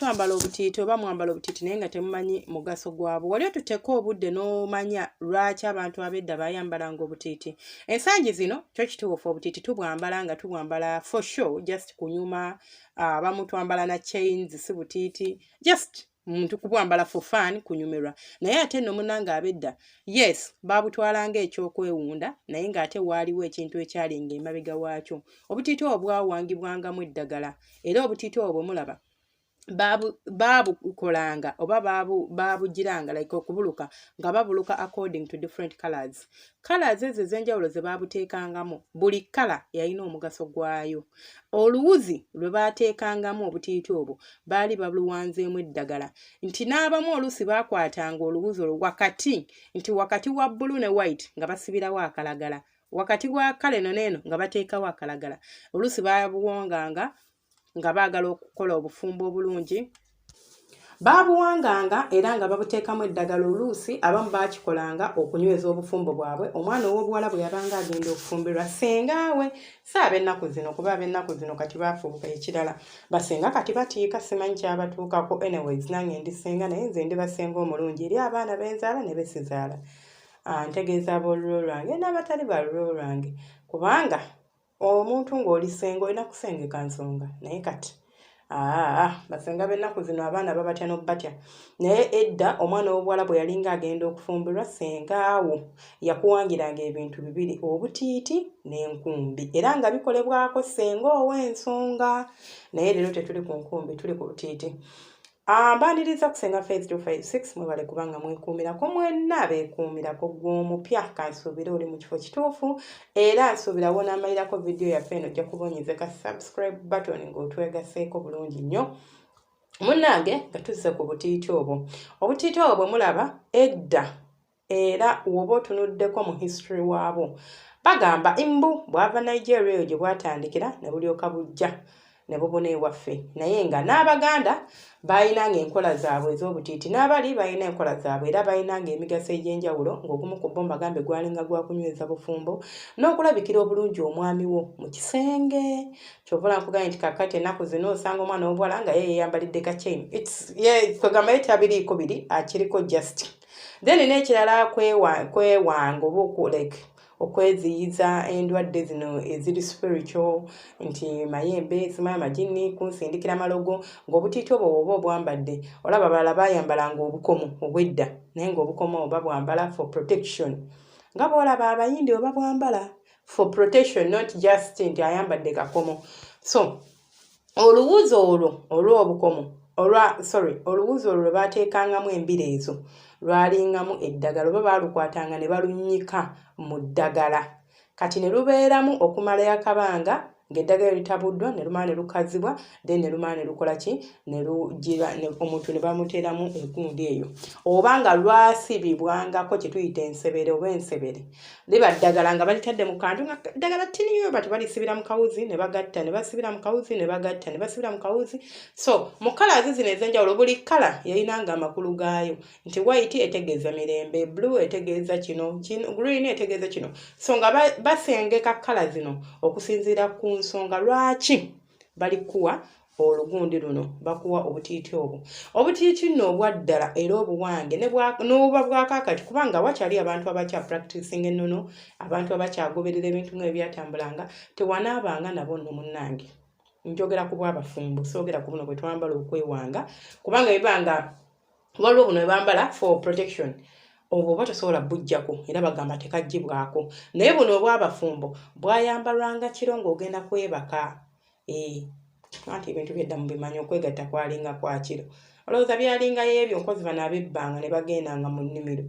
Twambala obutiiti oba mwambala obutiiti naye nga temumanyi mugaso gwabwo. Wali otuteeka obudde n'omanya lwaki abantu ab'edda bayambalanga obutiiti. Ensangi zino kyo kituufu, obutiiti tubwambala nga tubwambala for show, just kunyuma. Abamu twambala na chains, si butiiti, just muntu kubwambala for fun, kunyumirwa. Naye ate nno munnange, ab'edda, yes, baabutwalanga ekyokwewunda, naye ng'ate waaliwo ekintu ekyalinga emabega waakyo. Obutiiti obwo bwawangibwangamu eddagala, era obutiiti obwo bwe mulaba baabukolanga oba baabugiranga, like okubuluka, nga babuluka according to different colors. Colors ezo ez'enjawulo ze baabuteekangamu, buli color yalina omugaso gwayo. Oluwuzi lwe baateekangamu obutiiti obwo baali baluwanzeemu eddagala, nti n'abamu oluusi baakwatanga oluwuzi olwo wakati, nti wakati wa blue ne white nga basibirawo akalagala, wakati wa color eno n'eno nga bateekawo akalagala. Oluusi baabuwonganga nga baagala okukola obufumbo obulungi, baabuwanganga era nga babuteekamu eddagala. Oluusi abamu baakikolanga okunyweza obufumbo bwabwe. Omwana ow'obuwala bwe yabanga agenda okufumbirwa, sengaawe, si ab'ennaku zino, kuba ab'ennaku zino kati baafubuka. Ekirala, basenga kati batiika, simanyi kyabatuukako. Anyways, nange ndi senga, naye nze ndi basenga omulungi eri abaana benzaala ne besizaala. Ntegeeza ab'olulwo lwange n'abatali balulwo lwange, kubanga omuntu ng'oli ssenga olina kusengeka nsonga. Naye kati aa, basenga b'ennaku zino abaana babatya n'obbatya. Naye edda omwana ow'obuwala bwe yalinga agenda okufumbirwa, sengaawo yakuwangiranga ebintu bibiri: obutiiti n'enkumbi, era nga bikolebwako ssenga ow'ensonga. Naye leero tetuli ku nkumbi, tuli ku butiiti. Mbaniriza ku Senga Faith 256. Mwebale kubanga mwekuumirako mwenna abeekuumirako. Gw'omupya, kansuubire oli mu kifo kituufu, era nsuubira wonaamalirako vidiyo yaffe eno ojja kuba onyize ka subscribe button ng'otwegaseeko bulungi nnyo. Munnange, nga tuzze ku butiiti obwo, obutiiti obwo bwe mulaba edda, era woba otunuddeko mu history waabwo, bagamba mbu bwava Nigeria eyo gye bwatandikira ne bulyoka bujja ne bubuna ewaffe. Naye nga n'Abaganda baayinanga enkola zaabwe ez'obutiiti, n'abali balina enkola zaabwe, era baayinanga emigaso egy'enjawulo, ng'ogumu ku bo mbagambe gwalinga gwa kunyweza bufumbo n'okulabikira obulungi omwami wo mu kisenge. Kyova olaba nkugambye nti kakati ennaku zino osanga omwana w'obuwala nga ye yeeyambalidde ka chain, kwegamba ye tabiriiko biri akiriko just then. N'ekirala, kwewanga oba like okweziyiza endwadde zino eziri spiritual, nti mayembe, simanyi amajini kunsindikira malogo, ng'obutiiti obwo bw'oba obwambadde. Olaba abalala bayambalanga obukomo obwedda, naye ng'obukomo oba bwambala for protection, nga bw'olaba Abayindi oba bwambala for protection, not just nti ayambadde kakomo. So oluwuzi olwo olw'obukomo olwa, sorry, oluwuzi olwo lwe baateekangamu embira ezo lwalingamu eddagala, oba baalukwatanga ne balunnyika mu ddagala. Kati ne lubeeramu okumala akabanga ng'eddagala litabuddwa, ne lumala ne lukazibwa, then ne lumala ne lukola ki, ne lugira omuntu ne bamuteeramu egundi eyo, oba nga lwasibibwangako kye tuyita ensebere oba ensebere. Liba ddagala nga balitadde mu kantu nga ddagala ttini, bati balisibira mu kawuzi ne bagatta, ne basibira mu kawuzi ne bagatta, ne basibira mu kawuzi. So mu colours zino ez'enjawulo, buli color yalinanga amakulu gaayo, nti white etegeeza mirembe, blue etegeeza kino, green etegeeza kino. So nga basengeka color zino okusinziira ku nsonga lwaki balikuwa olugundi luno, bakuwa obutiiti obwo. Obutiiti nno obwaddala era obuwange n'obuba bwakaakati, kubanga wakyali abantu abakya practicing ennono, abantu abakyagoberera ebintu nga ebyatambulanga, tewanaabanga nabo nno. Munnange, njogera ku bwabafumbo, soogera ku buno bwe twambala okwewanga, kubanga bibanga waliwo buno bwe bambala for protection, obwo oba tosobola bujjako, era bagamba tekaggyibwako. Naye buno obwabafumbo bwayambalwanga kiro ng'ogenda kwebaka. Anti ebintu byedda mubimanyi, okwegatta kwalinga kwa kiro. Olowooza byalingayo ebyo nkozi bano ab'ebbanga ne bagendanga mu nnimiro,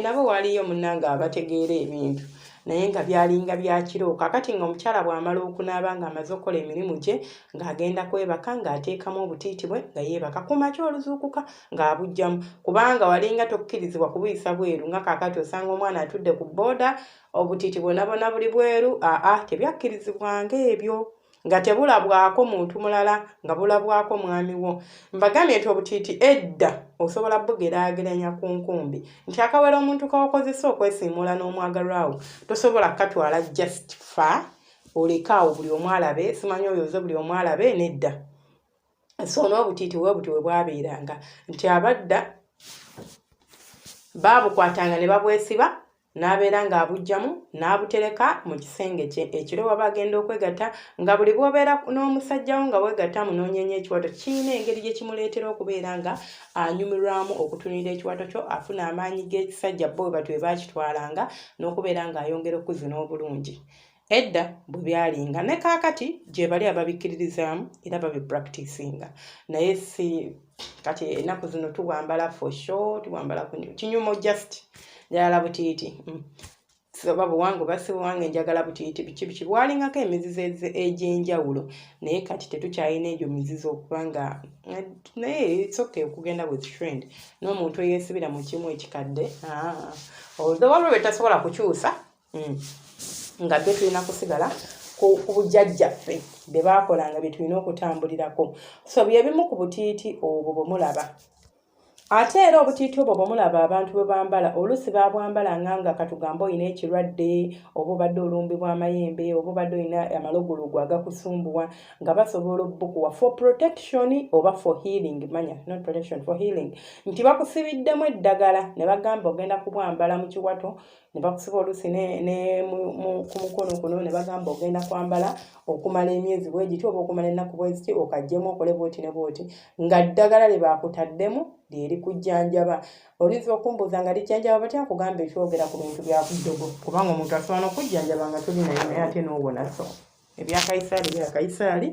nabo waliyo munnange abategeera ebintu, naye nga byalinga bya kiro. Kaakati nga omukyala bw'amala okunaaba ng'amaze okukola emirimu gye, ng'agenda kwebaka, ng'ateekamu obutiiti bwe nga yeebaka. Ku makya oluzuukuka ng'abuggyamu, kubanga walinga tokkirizibwa kubuyisa bweru, nga kaakati osanga omwana atudde ku bbooda, obutiiti bwonna bwonna buli bweru. Aa, tebyakkirizibwanga ebyo, nga tebulabwako muntu mulala, nga bulabwako mwami wo. Mbagambye nti obutiiti edda osobola bugeraageranya ku nkumbi, nti akawera omuntu kawakozesa okwesiimuula n'omwagalwawo tosobola kukatwala just fa oleke awo buli omu alabe, simanyi oyoze buli omu alabe, nedda. So n'obutiiti bwe buti bwe bwabeeranga nti abadda baabukwatanga ne babwesiba n'abeera ng'abuggyamu n'abutereka mu kisenge kye ekiro waba agenda okwegatta nga buli bw'obeera n'omusajja wo nga weegatta munoonyeenya ekiwato kirina engeri gye kimuleetera okubeera nga anyumirwamu okutunulira ekiwato kyo afuna amaanyi g'ekisajja bo bwe batyo bwe baakitwalanga n'okubeera ng'ayongera okuzina obulungi Edda bwe byalinga ne kaakati gyebali ababikkiririzaamu era babipracticinga naye si kati ennaku zino tuwambala for sure tuwambala kinyumo just njagala butiiti oba buwange oba si buwange njagala butiiti biki biki bwalingako emizizo egy'enjawulo naye kati tetukyalina egyo mizizo okubanga eh, naye it's okay okugenda with trend n'omuntu eyeesibira mu kimu ekikadde ah, although waliwo bye tasobola kukyusa Nga byo tulina kusigala ku bujjajjaffe bye baakolanga bye tulina okutambulirako. So bye bimu ku butiiti obwo bwe mulaba. Ate era obutiiti obwo bwe mulaba abantu bwe bambala, oluusi baabwambalanga nga katugambe olina ekirwadde, oba obadde olumbibwa amayembe, oba obadde olina amalogologo agakusumbuwa, nga basobola obukuwa for protection oba for healing, manya not protection, for healing, nti bakusibiddemu eddagala ne bagamba ogenda kubwambala mu kiwato ne bakusiba oluusi ne ku mukono kuno ne bagamba ogenda kwambala okumala emyezi bwe giti oba okumala ennaku bwe ziti okaggyemu okole bwoti ne bwoti nga ddagala lye baakutaddemu lye likujjanjaba. Oyinza okumbuuza nga lijjanjaba batya nkugamba ekyogera ku bintu bya kuddogo kubanga omuntu asobola n'okujjanjaba nga toli naye naye ate n'owona so ebya Kayisaali bya Kayisaali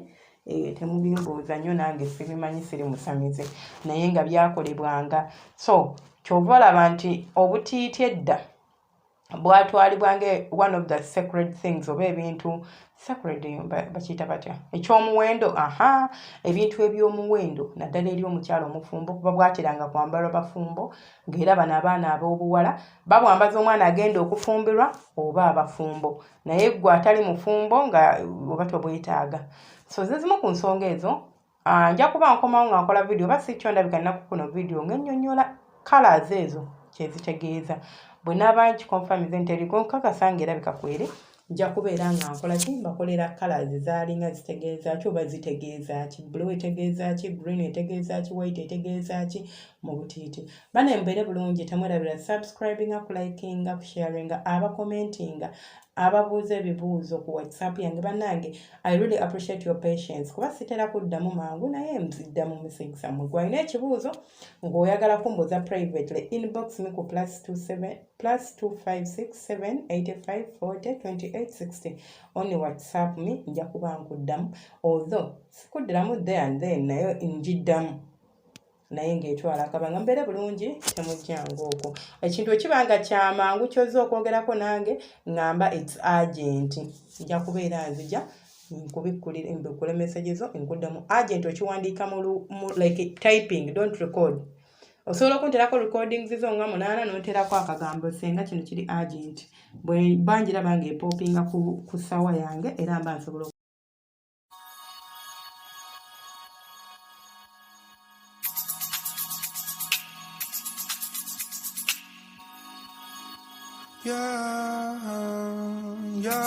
eh, temubimbuuza nnyo nange sibimanyi siri musamize naye nga byakolebwanga so kyova olaba nti obutiiti edda bwatwalibwa nga one of the sacred things oba ebintu sacred bakiyita batya ekyomuwendo aha ebintu ebyomuwendo naddala eri omukyalo omufumbo kuba bwateranga kwambalwa bafumbo ng'era bano abaana ab'obuwala babwambaza omwana agenda okufumbirwa oba abafumbo naye gwe atali mufumbo nga oba tobwetaaga so zezimu ku nsonga ezo. Ah, nja kuba nkomawo nga nkola vidiyo oba si kyo ndabika nnaku kuno vidiyo ng'ennyonnyola colors ezo kyezitegeeza bwe naaba nkikonfamize nti eriko nkakasa nga erabika kweri nja kubeera nga nkola ki mbakolera colors zaalinga zitegeeza ki oba zitegeeza ki blue etegeeza ki green etegeeza ki white etegeeza ki mu butiiti bane mbeere bulungi temwerabira subscribinga kulikinga kusharinga abakomentinga ababuuza ebibuuzo ku whatsapp yange bannange I really appreciate your patience kuba sitera kuddamu mangu naye nziddamu message zammwe gwalina ekibuuzo ng'oyagala kumbuuza privately inbox me ku plus 27 plus 2567 85 40 28 60 only whatsapp me nja kuba nkuddamu although sikuddiramu there and then naye njiddamu naye ng'etwala akabanga mbeere bulungi temujjanga okwo ekintu ekiba nga kyamangu kyozza okwogerako nange ngamba its agent nja kubeera nzija nkubikkulire mbikule message zo nkuddemu agent okiwandiika mu like typing don't record osobola okunterako recordings zo nga munaana nonterako akagambo senga kino kiri agent bwe banjiraba nga epopinga ku ssawa yange era mba nsobola. Yeah, yeah.